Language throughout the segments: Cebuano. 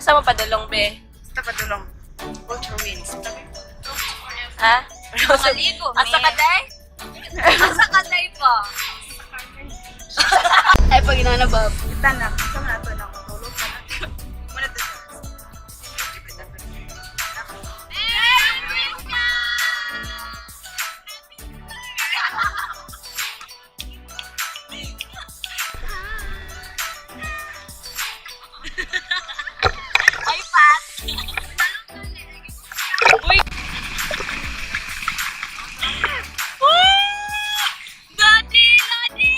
Asa mo padulong, be? Basta padulong. Ultra wins. Ha? Maligo, Asa ka, day? Asa ka, day pa? Ay, pag inana ba? Kita na. Asa man ato na tulog ka na. Muna to siya. Merry Christmas! Ay, Pat! Uy! Daddy! Daddy!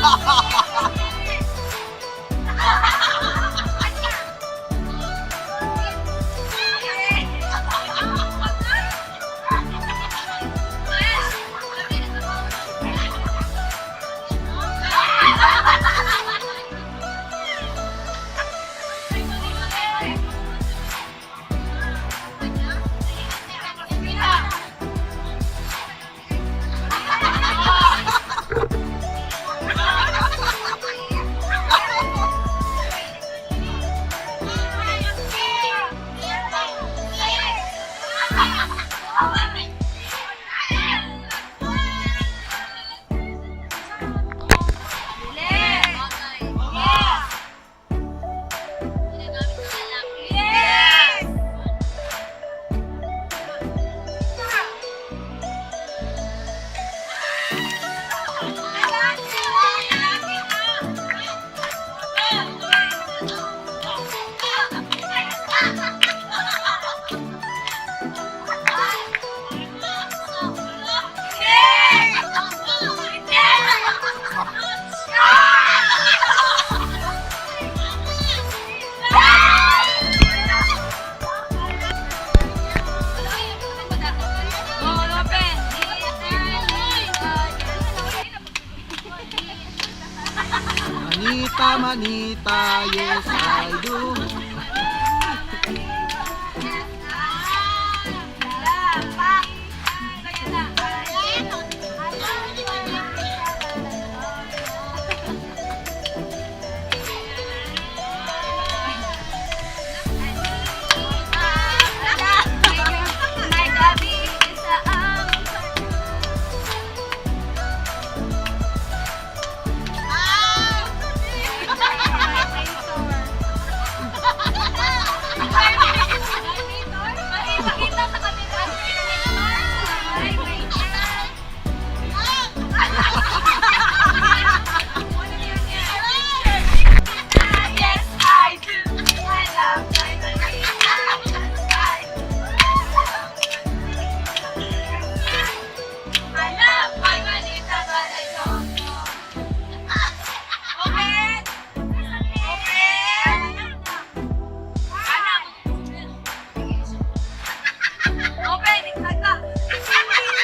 Yes! Manita, manita, yes I do. May gabi sa among. Pakita sa camera. Yes, I do. I love my I love my manita, but I don't know. Open! Open! Anak! Open! Ikaga!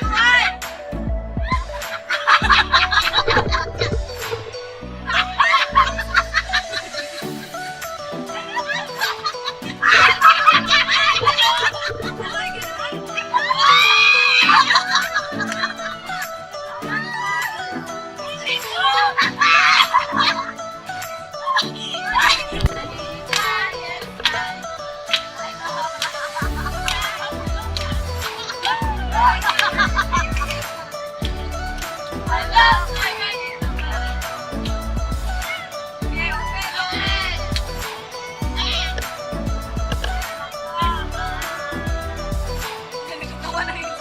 One! I love my manita, but I don't know. Okay, open, open! Nagkatawa na yun.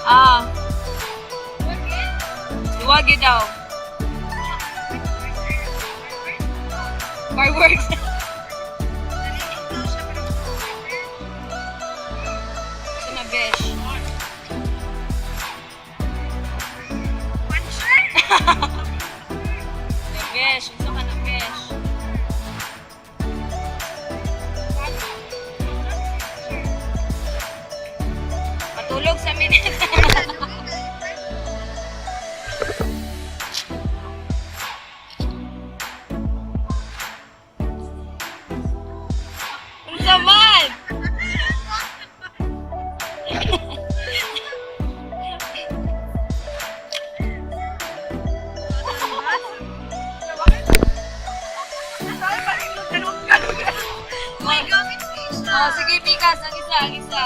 Ah. Duwagi daw. Fireworks. Ito na, besh. Na, besh. Unsa ka na, besh? Matulog sa minute. Unsa man? May gamit siya. Oh, sige, Pikas. Ang isa, ang isa.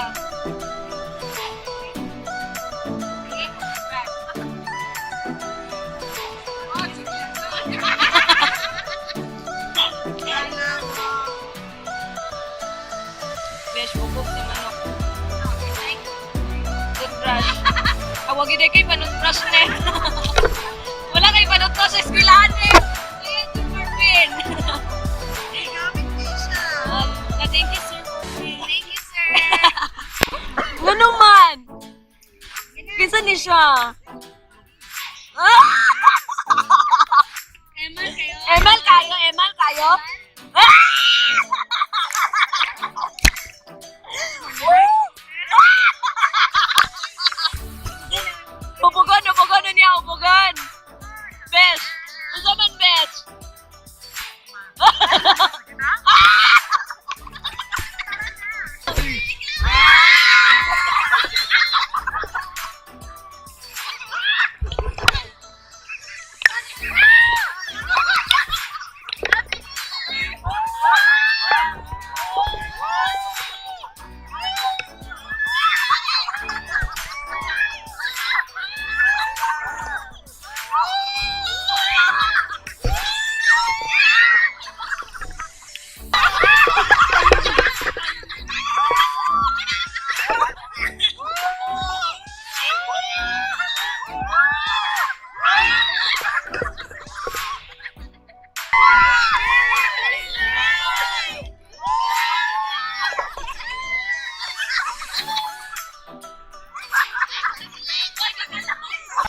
Besh, bubog sa manok. Toothbrush. Awag yun kay panutbrush na. Wala kay panutbrush sa eskwelahan eh. Ayan, si Marvin. May gamit siya. Thank you, Sir Marvin. Thank you, sir. Ano man? Kinsa ni siya? Ah! Emal kayo. Emal kayo, emal kayo. Ah! Ubugon, ubugon na niya, ubugon. Besh, unsa man besh?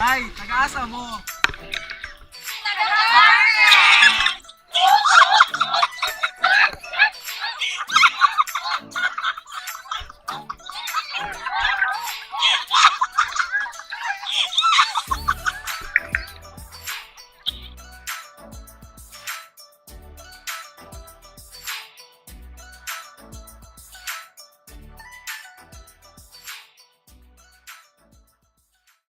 Ay, taga-asa mo.